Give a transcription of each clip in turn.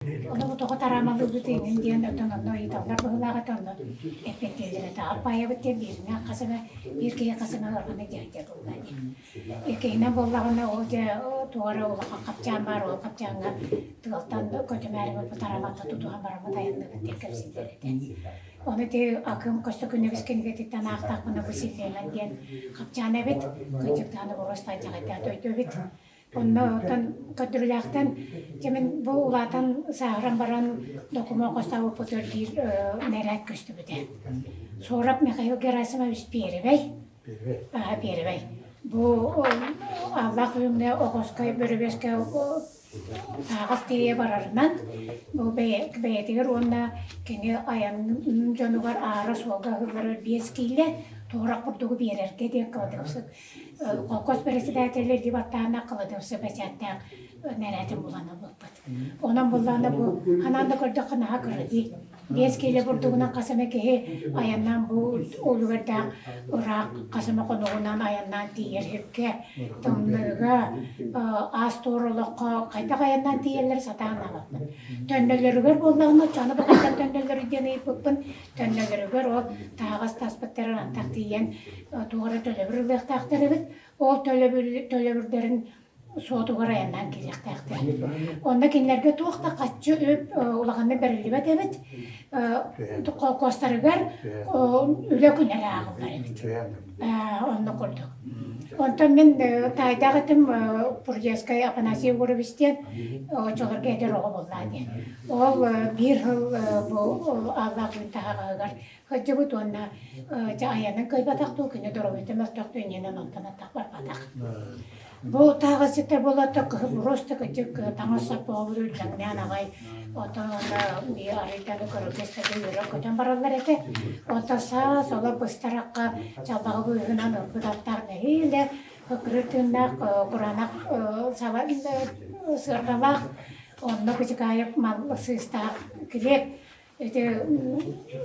Ону бу тоҕо тараамалыыбыт иҥин диэн оттон онно ыйыталлар быһыылаах этэ, онно эппиэттииллэр этэ. Аппаайабыт диэн бииринэн хас эмэ биир киһи хас эмэ ыараханы дьаһайдыа буолла дии. Иккиһинэн буоллаҕына ол дьэ туох эрэ улахан хапчаан баар, ол хапчааҥҥа тыалтан көтүмээри бу тарааматта тутуһан бараммыт айанныыбыт диэн кэпсииллэр этэ. Ону ити Акым Көстөкүүнэбис кинигэтиттэн аахтахпына бу силлиэмэн диэн хапчаан эбит, кырдьыктааны боруостаан дьаҕайдаат өйдөө эбит. Онно оттон көрдөрүүлээхтэн дьэ мин бу улаатан сааһыран баран докумуон хостообуппутугар биир нэрээт көстүбүтэ. Суорап Михаил Герасимович Первэй, Первэй. Бу Аллах үйүҥҥэ Оҕоской бөрөбүөскэ таһаҕас тиэйэ барарынан бу бэйэтигэр уонна кини айан дьонугар аара суолга ыһылларар 5 киилэ туорах курдугу биэрэргэ диэн кыладыапсык Холкуос председателэ илии баттаана кыладыапсык бэчээттээх нэрээтин булан ылбыппыт. Онон буллаҕына бу ханаан да көрдөххө наһаа кыра дии. 5 киилэ бурдугунан хас эмэ киһи айаннаан бу үлүгэрдээх ыраах хас эмэ хонугунан айаннаан тиийэр сиргэ, тымныыга, аас-туор олоххо хайдах айаннаан тиийэллэр сатаан аабаппын. Төннөллөрүгэр буоллаҕына, оччоҕуна бу хайдах төннөллөрүй диэн ыйыппыппын, төннөллөрүгэр ол таһаҕас таспыттарын антах тиийэн туох эрэ төлөбүр ылыахтаахтар эбит. Ол төлөбүрдэрин суотугар айаннаан киириэхтээхтэр. Онно кинилэргэ туох да хаччы үп улаханнык бэриллибэт эбит. Холкуостарыгар үлэ күнэ эрэ ааҕыллар эбит. Онно курдук. Онтон мин таайдаах этим Пурдецкай Афанасий Егорович диэн оччолорго эдэр оҕо буоллаа диэн. Ол биир сыл бу Аллаах күн таһаҕаһыгар сылдьыбыт уонна дьэ айанын кыайбатах дуу, кини доруобуйата мөлтөх дуу иннинэн онтон аттах барбатах. Бу таһаҕасчыттар буоллар кыһыл просто кырдьык таҥас-сап оҕобут үллэҥнээн аҕай оттон уонна биир арыйданы көрөргө-истэргэ үөрэн-көтөн бараллар этэ. Онтон саас олор быстарахха чалбаҕы быыһынан ылбыт аттаах нэһиилэ ыкырыр тыыннаах кураанах саба сыарҕалаах онно кычыкаайык мал сыыстаах килиэп ити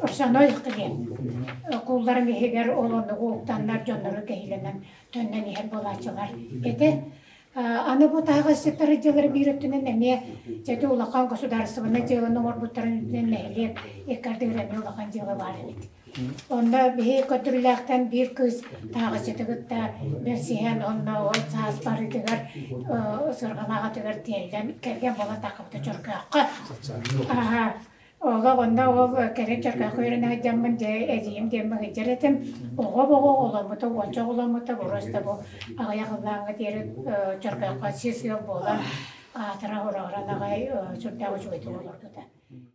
ржаной хлеб куулларын иһигэр ол оннугу уктаннар дьоннору кэһиилэнэн төннөн иһэр буолааччылар этэ. Аны бу таһаҕасчыттар дьыалары биир өттүнэн эмиэ дьэти улахан государственнай дьыаланы оҥорбуттарын үрдүнэн нэһилиэк икки ардыгар эмиэ улахан дьыала баар эбит. Онно биһи көрдөрүүлээхтэн биир кыыс таһаҕасчыты кытта билсиһэн, онно ол саас барыытыгар сырҕалаах атыгар тиэллэн кэргэн буолан таххыбыта Чөркөөххө. Аха. Олох онно ол кэлин Чөркөөххө үөрэнэ сылдьаммын дьэ эдьиийим диэммин сылдьар этим. Оҕо-оҕо оҕоломмута, уонча оҕоломмута, боруоста бу аҕыйах ыллааҥҥа диэри Чөркөөххө сис ыал буолан аатыра ураҕыран аҕай сүрдээх үчүгэйдик олорбута.